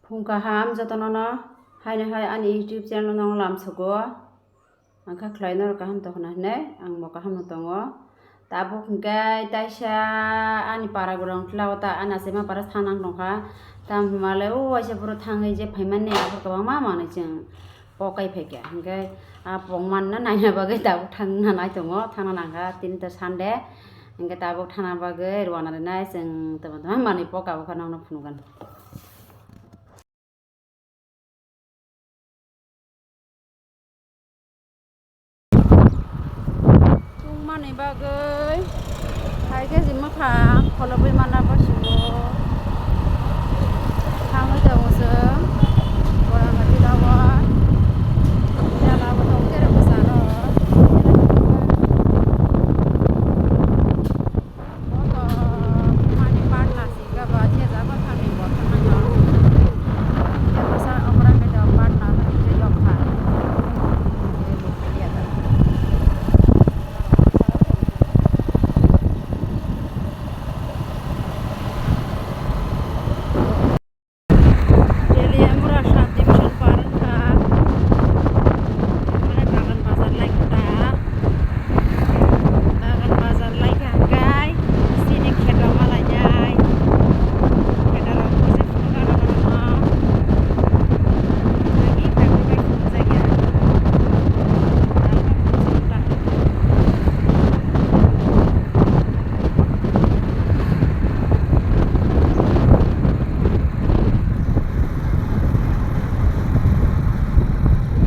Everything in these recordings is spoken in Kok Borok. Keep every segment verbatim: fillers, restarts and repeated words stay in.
Phung kaham jotono no, haino hai ani YouTube channel no lamsogo. Ang kha khlai norok kaham tongkha na hinwi, ang bo kaham no tongo. Tabuk hwnkhe taisa ani para gorong tla o ta ani achaima para sanang tongkha. Tamo hwnba le o waisa phuru thangwi je phaimani aphuru kwbangma manwi chwng pokai phaikha. Hwnkhe a pokmanna naina bagwi tabuk thangna nai tongo, thangna nangkha tini to Sunday. Hwnkhe tabuk thangna bagwi rwna rinai chwng tamo tamo manwi poka o kha nokno phunukgani. Tungmani bagwi hai khe jin mwkhang kholobwi manna bwskango thangwi tongo chwng Borangati lawar. Jala bo tong tere bwskango. Boto mani patla sika ba thejak ba thani bo thangnaino. Tei bwsa okra khe do patla thani tei lokha. Teliamura sub division par wngkha. Mane bagan bazar laikha ta. Bagan bazar laikha hwnkhe chini kheto malainai. Kheto rok kisa phunukgana norokno. Lagi kagwi bai phunukjakya.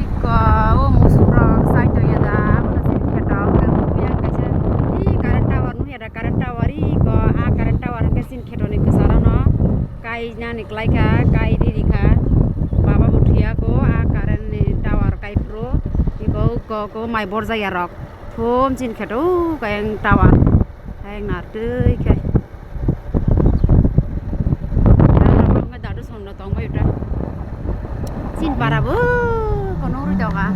Iko o musuk rok chai tongya da, abono chini kheto hwnkhe nukya kaisa, i current tower nukya da, current tower iko, a current tower hwnkhe chini kheto ni kwcharo no kai nani kwlai kha, kai riri kha, baba bo thwiya ko a current ni tower kai phuru, iko uko ko mai borjak ya rok. Thum chini kheto o kayang tower. Kayang nar twi khe. Yang rok wngkha dadu somno tongbai uta. Chin para bo kono ri doga.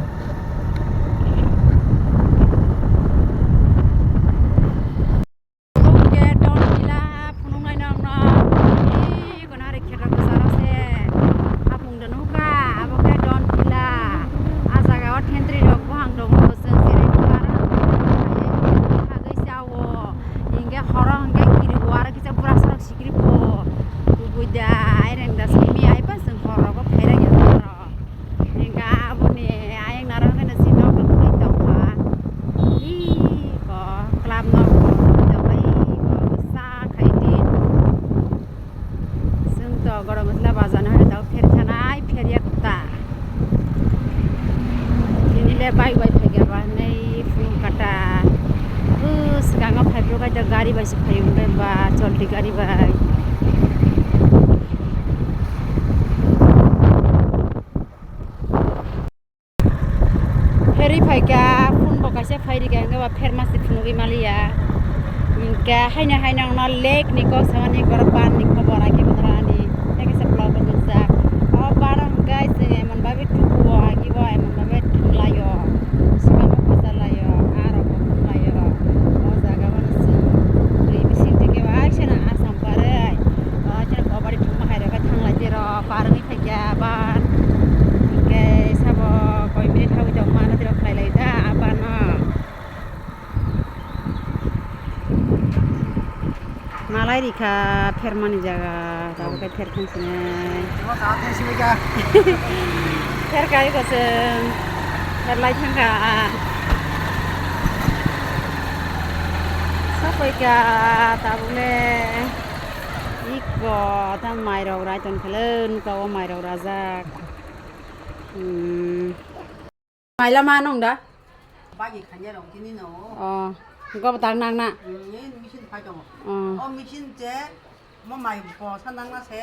Oke, don pila phunuknai nokno. Ih, kono hari kheto bwsarok se. Hapung do nukha, abo khe don pila. A jaga o thentri rok buhang tongo, chwng cherai nukha, aro no thagwi chawo. Hinkhe horo hinkhe kiribo, aro kisa bwrasrok sikiribo. Kubui da, aireng da simi aipa chwng hor rogo phairang ya aro. Hinkhe aboni ayang naro hinkhe si nokni tongkha. Iko club nok tongkha, iko sa khai di. Chwng to Goromotla bazar no hai tao pher khanai pher ya ta. Tini le bike bai phaikha ba nei phunuk kata. O swkango phaiphuru kaitor gari bai se phaiwi ba cholti gari bai. Pheri phaikha, phone bo kaisa phairikha, hwnkhe ba pherma se phunugwi maliya. Hwnkhe haino haino wngna lake ni kok samani borok ban ni khobor agi bo ani. Tei kaisa vlog bo nukjak. O bar hwnkhe chwng emon babi tukuo, agi bo emon babi thwnglaio. Swkang bo kwchalaio, aro bo thwnglaio. O jaga mano chwng twi bising twi khe bai seno asam barwi. O chwng kobari thwngma hai rok khe thanglai tei rok bar wngwi phaikha bar. Hwnkhe sabo koi minute thangwi tongma nw tei rok khlai lai da bar no. Malai rikha phermani jaga, tabuk khe pher thang sinai. Pher kai ko chwng, pher lai thang kha. Sapai kha tabuk le. Iko ta mai rok rai ton kha le, nuka o mai rok rajak. Hmm. Mai lama nong da? Bagi khanya rong tini no. Oh, go tak nang na. Hmm, ni machine phai tongo. Oh. O machine je mo mai bo sa nang na se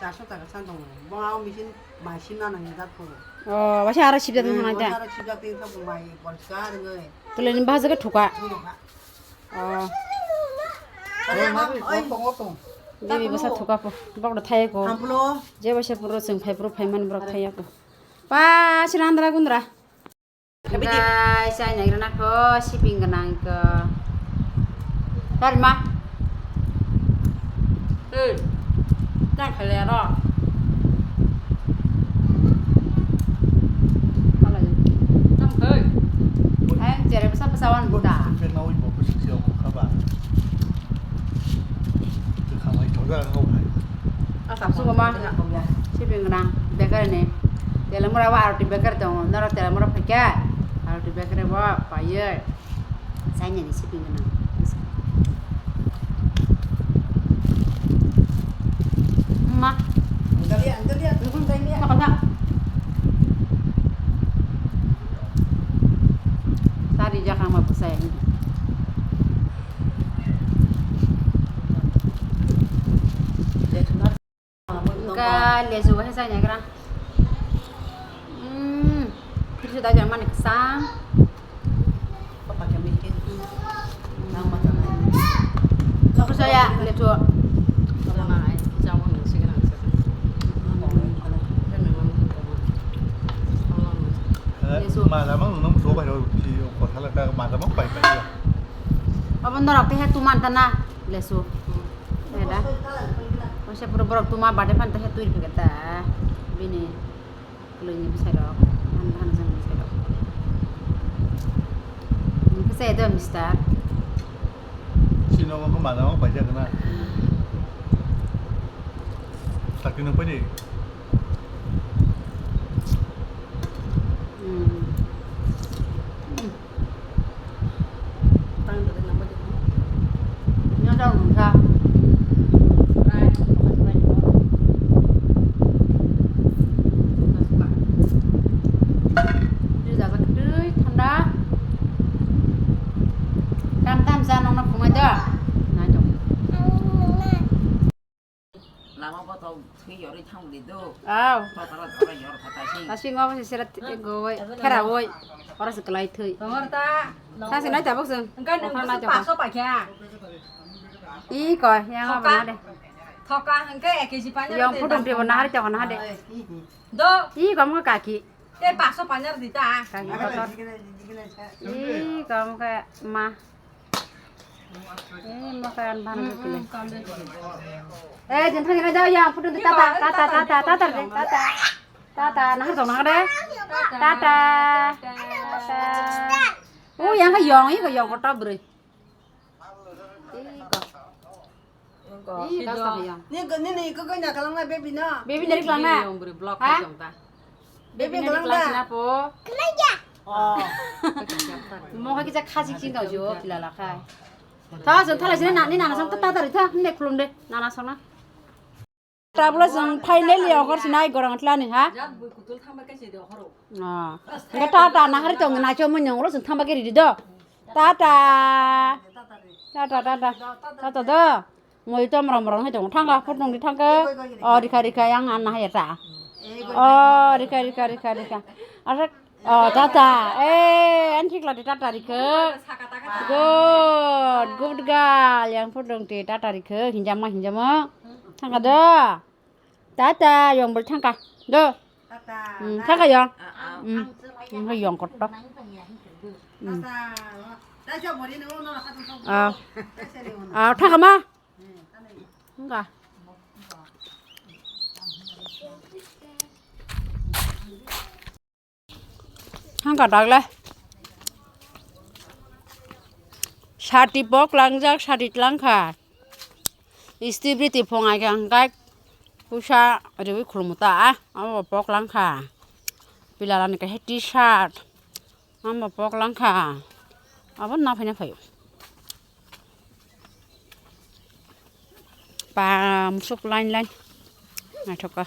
charso taka san tongo. Bo o machine mai sim na nang jak ko. Oh, wasa ara sibjak nang na da. Ara sibjak tin sa mai poriskar ngai. Tole ni bahaja ke thuka. Thuka. Oh. Are ma, oi. Debi basa thuka po. Bok da thai ko. Ampulo. Je basa puro sing phai puro phai man brok thai ko. Pa sirandra gundra. Guys, ai nai rana ko shipping ganang ko. Tar ma. Hmm. Tang khale ro. Asam sugoma siping gwnang bakery ni. Telamura o aroti bakery tongo. Norok Telamura phaikha aroti bakery bo paiwi chainani siping gwnang. Ma. Nukung tanya. Apa enggak? Tadi jakang ma pusai. Ka lesu wahe sa nyagra. Hmm. Lesu da jang mani kesang. Loko saya lesu. Lesu. Mana mang nung so bai ro si ko thala ka mana mang bai bai. Abang dorok teh tuman tana lesu. Eda. Masa pura borok tuma bade phan teh tui phege ta. Bini. Kuluni bwsai rok. Han han jang bwsai rok. Kese edo mister. Sino ko mana mang bai jagna. Sakino pani. Hmm. Hmm. Tang dole nang bade. Nyo dong nung kha. Rai. Ri jajak twi thanda. Tam tam ja nong na khumai da. Nai dong. Lama bothok thwi yorwi thang di do. Aw. Totara totara yor khatai si. Asing obo se sera goi, khera goi. Ora se kelai thwi. Tongor ta. Thang se nai tabok se. Engka nung Okhor nai tabok. Paso pakya. I ko, yang obo na de. Thoka engka ek kg panya. Yang pudung de na hari tabok na de. Do. I ko mo kaki. Te paso panya di ta. Kaki kotor. I ko mo ke ma. Eh, makan bang gitu. Eh, jangan jangan jauh ya, putun tata, tata, tata, tata, tata, tata. Tata, nah, dong, nah, deh. Tata. Tata. Oh, yang ke yong, ini ke yong kotor beri. Ih, kau. Ih, kau tak yang. Ni ke ni ni ke ke nak kelang na baby na. Baby dari kelang na. Yong beri blok. Hah? Baby nang da. Mo kha kisa khasi ching dong jo pila la khai. Tha song thala sini nani nana song ta ta ri tha ne khulum de nana song na. Tabla song finally ogor sinai gorang tlani ha. Ah. Ga ta ta na hari tong na cho mo nyong ro song thamba ke ri do. Ta ta. Ta ta ta ta. Ta ta do. Moi to morong morong hai tongo. Thangka, phutong di thangka. Oh, rikha, rikha, yang anna hai ta. Oh, rikha, rikha, rikha, rikha. Asa, oh, tata. Eh, an thik ladi tata rikha. Good, good girl. Yang phutong di tata rikha. Hinjama, hinjama. Thangka do. Tata, yang bol thangka. Do. Hmm, thangka yang. Hmm, yang kotor. Hmm. Ah. Ah, thangka ma. Enggak. Hangka dagle. Sati pok langjak, sati tlangkha. Isti briti phongai kha hangkai. Pusa riwi khulumuta, ah, amo pok langkha. Pilarani kaisa T-shirt. Amo pok langkha. Abo na phaina phaio. Pa musuk line line. Naithok kha.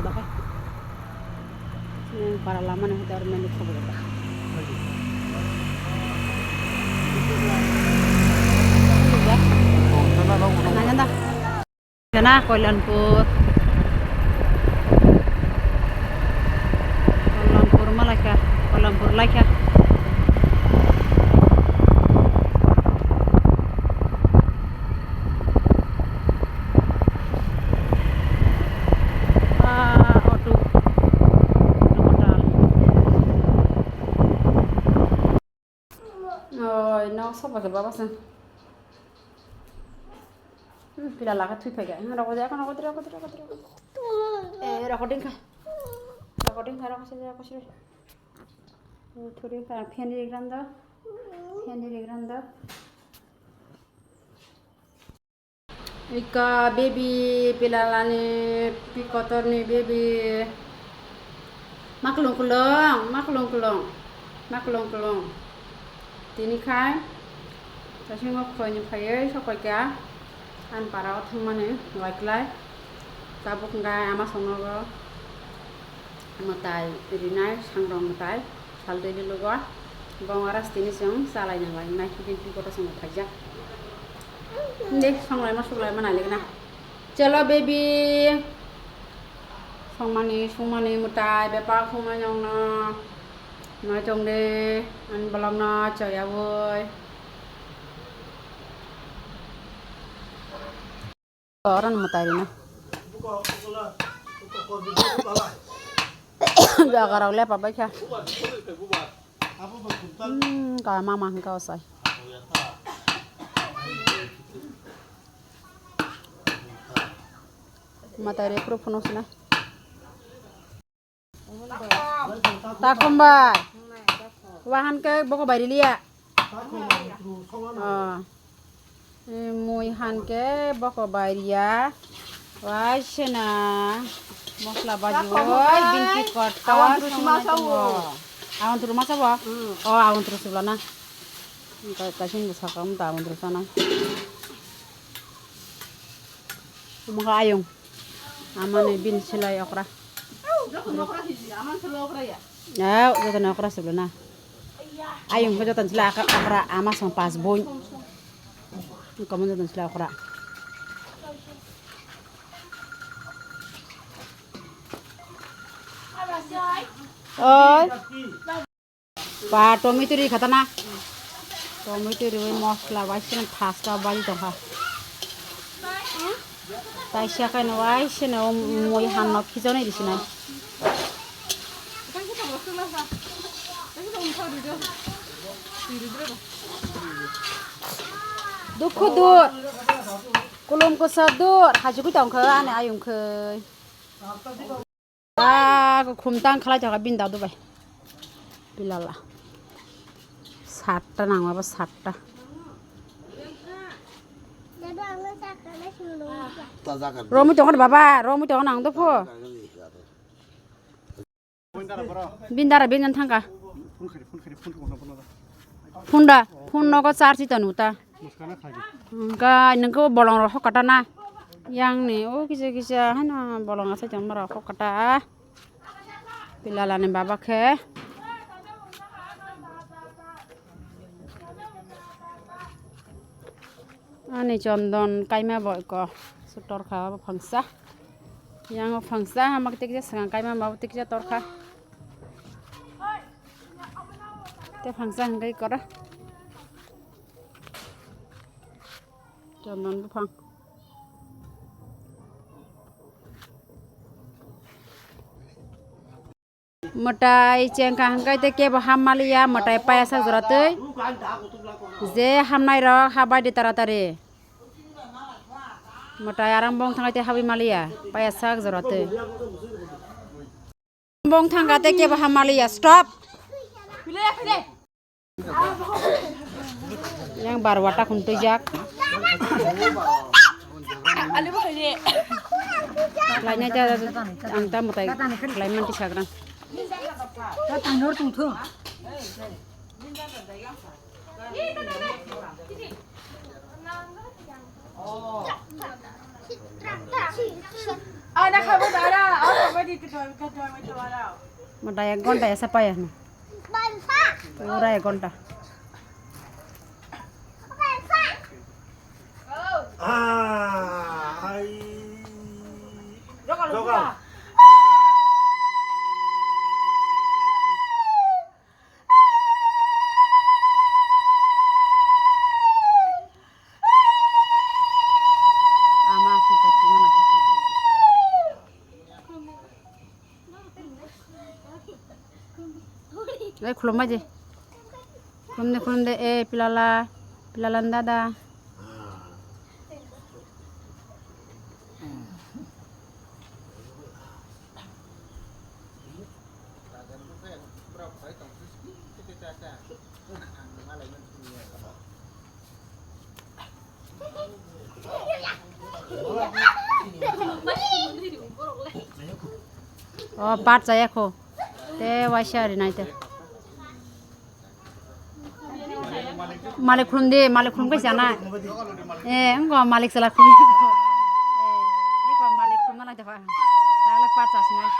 Neng para lama ni hote aro menu khobo da. Nanya da. Kana Kalyanpur. Kalyanpur malaikha, Kalyanpur laikha. Ah, auto. Auto hotel. Oi, no, soba ke baba sen. Hmm, pila laka thui phai ga. Roko ja, roko, roko, roko, roko. Eh, roko ding kha. Roko ding kha, roko se, roko se. Thuri kha, phen ri granda. Phen ri granda. Ika baby, pilalani pi kotorni baby. Maklung kulung, maklung kulung, maklung kulung. Tini khai, kasingo khoini phaiwi sokoi kha, ani para o thangmani waiklai. Tabuk hwnkhe ama songnogo mwtai rinai, sangrong mwtai. Sal daily lugo. Bong aras tini chwng chalai nang lai nai. Bini pi kotor chwng phaijak. Hindi songlai ma suklai ma nai lekna. Chalo baby. Songmani, songmani mwtai, bepar khumai nongno. Noi tong de, ani bolong no choya boi. Oran mwtai rina. Jaga rok lepa bai kha. Hmm, ka mama hwnkha osai. Mwtai re phuru phunuk sina. Takhumbai. Wahan ke boko bai riliya. Oh. Mui han ke boko bai riya. Wai sena. Mosla baji oi binti kotor. Awan turu sima sawo. Awan turu masa bo? Oh, awan turu sibla na. Kasin bo sakam ta awan turu sana. Mokha ayung. Amani bin silai okra. Jotono okra sibla na. Ayung ko jotono silai okra, ama song pas boi. Kamu jotono silai okra. Oi. Ba tomato ri khatana. Tomato riwi mosla bai sini pasta bai tongkha. Taisa kaino bai sini o mui hanno khichonwi risinai. Dukhu dur. Kulum kusa dur. Hajugwi tongkha ani ayung khai. Ah, khum tang khalai thaka bini dadu bai. Pilala. Satta nang baba, satta. Romwi tongo de baba, romwi tongo nang dopho. Bini dara bini thangka. Phunda, phun nogo charge tanu ta. Hwnkha nungkhe o bolong rok hokata na. Yang ni o kisa kisa haino bolong asai tongma rok hokata. Pilala ni baba khe. Ani chondon kaima bo eko. Sutor kha bo phangsa. Yang o phangsa hamak tikja swkang kaima bo tikja torkha. Te phangsa hwnkhe kora. Chondon buphang. Mwtai chengkha hwnkhe tei kebo ham maliya, mwtai paya sak jora twi. Je hamnai rok ha bai di taratari. Mwtai arang bong thangai tei habwi maliya, paya sak jora twi. Bong thangkha tei kebo ha maliya. Stop. Yang bar wata khum twijak. Lainai da, ang ta mwtai khlai man tisagrang. Ana khabu dara, ana khabu di tu tu tu tu tu ara. Mo da ek ghonta esa paya na. Ora ek ghonta. Ah, ai. Jogal. Jogal. Ama kita cuma nak. Eh, khulumbai di. Khulumde, khulumde, eh, pilala, pilala dada. O, pat chaya kho. Te waisa ri nai te. Malik khulum di, malik khulum kai chana. Eh, ngo malik sala khulum. Eh, iko malik khulum nai te pa. Tale pat chas nai.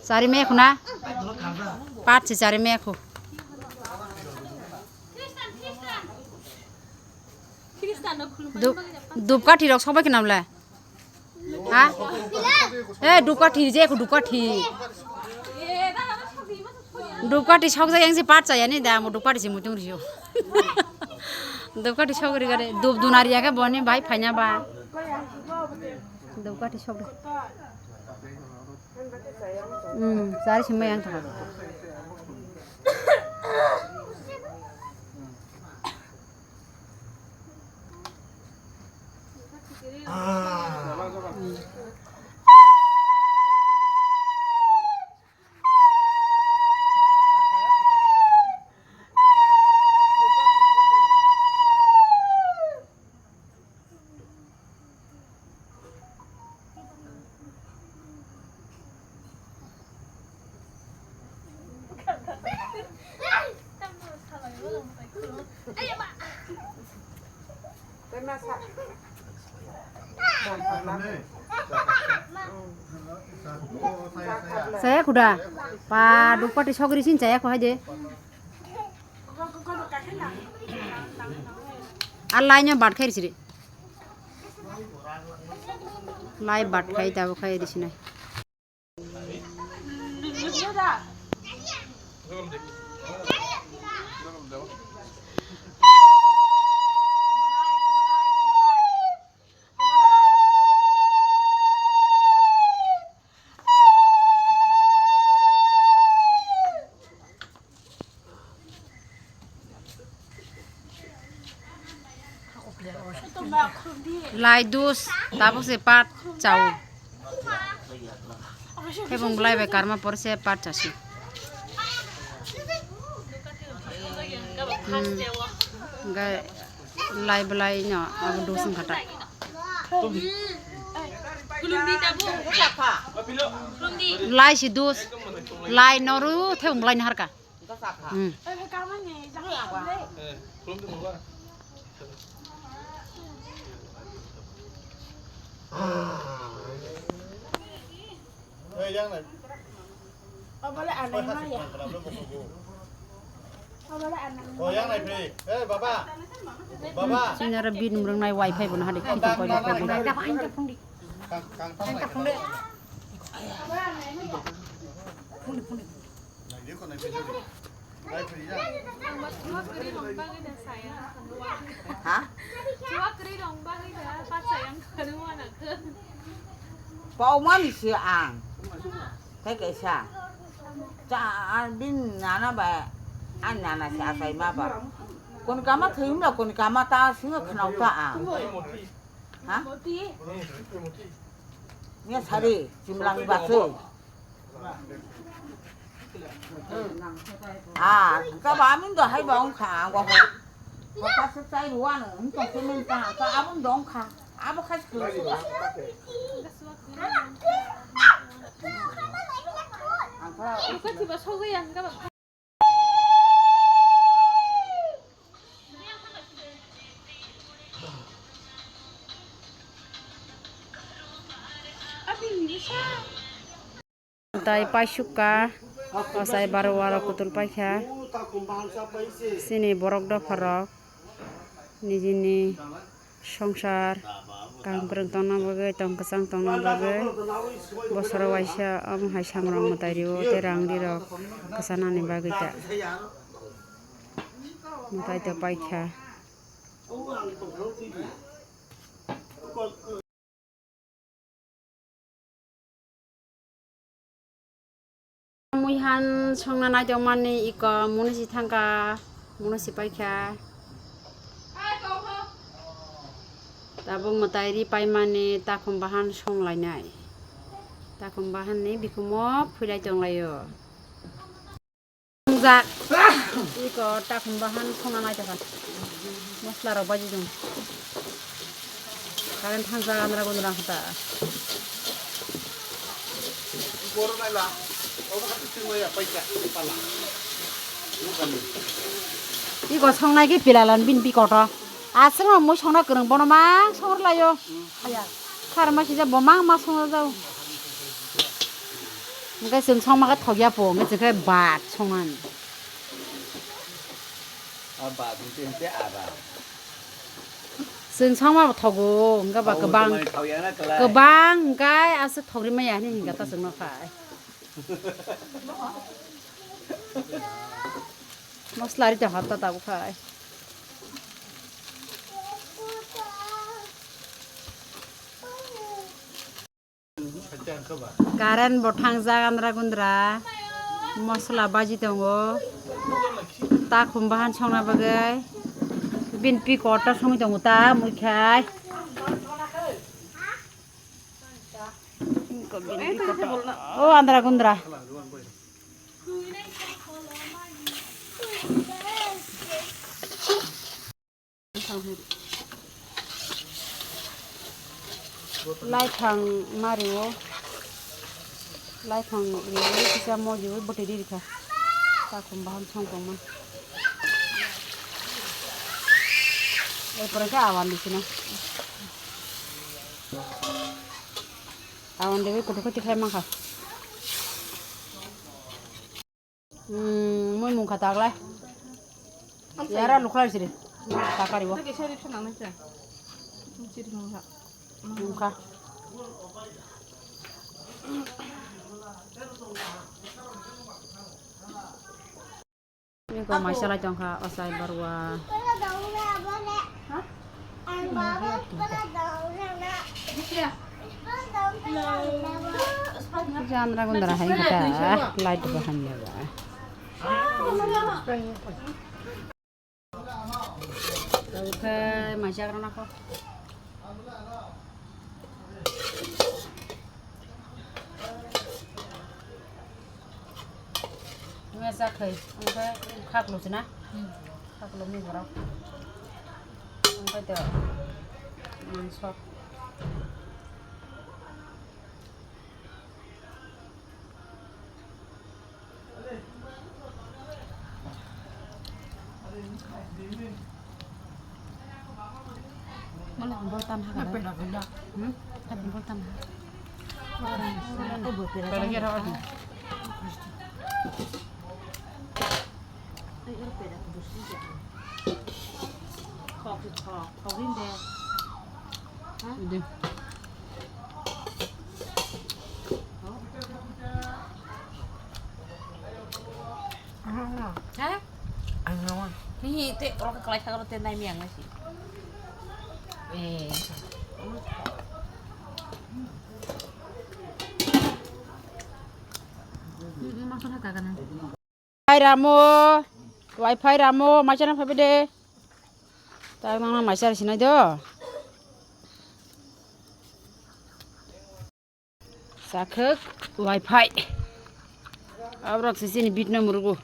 Chari me khuna. Pat si chari me khu. Dup-, dupkathi rok sobai khe namle. Ha? Eh, dupkathi je khu dupkathi. Dupkathi sok jai yang si pat chaya ni da mo dupkathi si mutung rio. Dupkathi sok ri gare dup dunari ya ke boni bai phanya ba. Dupkathi sok. Hmm, chari si mai yang thang. Saya kuda, pa dukpati sogri sin saya ko haje. Ar lai nyo bat khairi siri. Lai bat khai tabo khairi sinai. Lai dus, tabuk se pat chao. Khe bung lai bai karma por se pat chasi. Hmm. Ga lai belai no, abo dus wngkha ta. Lai si dus, lai noru the wng lai naharka. Hmm. Chini aro bini mwrwng nai wifi bo no hade khitong koi. Ha? Paumani se ang. Tei kaisa. Cha, a, bini nana bai, ani nana se achai ma ba. Koni kama thwi wngla, koni kama ta singo khwnao ta ang. Ha? Nya sari, chimlang ba se. Ah, ka ba amin do hai ba ong kha, ang go ho. Ko ka se chai ruwa no, ong tong se men ta, ka abun do ong kha. Abo khai se kwrwi. Tai paisukka, osai barwaro kutul paikha. Chini borok dopharok nijini songsar kaham kwrwng tongna bagwi, tong kwchang tongna bagwi, bosoro waisa omo hai samrok mwtai rio tei rang rirok kwchanani bagwi ta mwtai to paikha. Muihan songna naitongmani iko munusi thangkha, munusi paikha. Tabuk mwtai ri paimani takhum bahan songlainai. Takhum bahanni bikhumo phwilai tonglaio. Tongjak. Iko takhum bahan songna naitokha. Mosla rok baji dong. Current thangjak andra gundra khe ta. Iko songnai khe pilalan bini bikoto. Aswk no mui songna kwrwng bono mang songor laio. Khar ma sijak bo mang ma songna jao. Hwnkhe chwng songma khe thokya po, hwnkhe chwng khe bat songmani. A bat hwnkhe hwnkhe ara. Chwng songma bo thogo, hwnkhe ba kwbang, kwbang hwnkhe aswk thogri maya hinwi hwnkha ta chwngno khai. Mosla ri ta hota tabuk khai. Current bo thangjak andra gundra. Mosla baji tongo. Takhum bahan songna bagwi. Bini bikoto songwi tongo ta mui khai. O andra gundra. Laithang mario. Laithang riwi kisa mojiwi bwtwi ri rikha. Takhum bahan song tongma. Erpore khe awan disina. Awan dewi kutu kutu khai mankha. Hmm, mui mungkha taklai. Yara lukhlai siri. Takari bo. Mungkha. Eko maisalai tongkha, osai barwa. Janra gundra hai kita light bo hamya ba. Oke, masak rana ko. Nungya chakhai, onkhe khaklo se na? Hmm. Khaklo ni borok. Onkhe to, mangso. Wala bol tan ha ka. Hmm? Bol tan ha. Wala bol tan ha. Ide. Ha? Ang nawa. Hi, te, oro ka kalai thakro te nai mi ang nasi. Eh. Hmm, masuk ha ka kana. Wi-fi ramo, wi-fi ramo, maisana phaibai de. Tak nang maisa sinai do. Sakhwk wi-fi. Abrok sisini bitno murugo.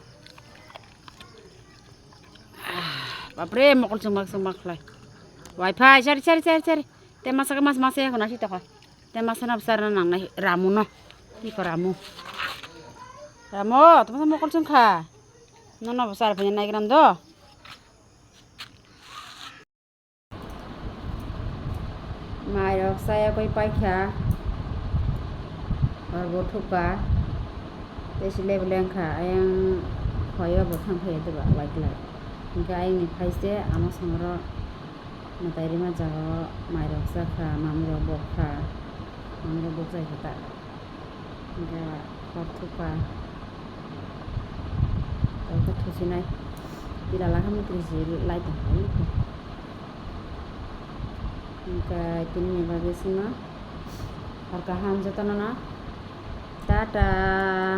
Ah, bapre, mokol chwngmak chwngmak khlai. Wi-fi, sari, sari, sari, sari. Te masa ke mas masa ya kona si tokha. Te masa na besar na nang nai ramu no. Ni ko ramu. Ramu, tama sa mokol sung kha. No no besar punya nai gram do. Mai rok saya koi paikha. Hor bo thukha. Te sile beleng kha. Ayang hoyo bo thang phai de ba waiklai. Hingke ayang ni phai se ama songro. Mwtai rima jaga o mairok chakha, mamwi rok bokha, mamwi rok bokjai khe ta. Hingkhe hor thukha, tei khe thusinai pila lakha mantri si lai tongkha. Hingkhe tini ni bagwi sima hor kaham jotono no tata.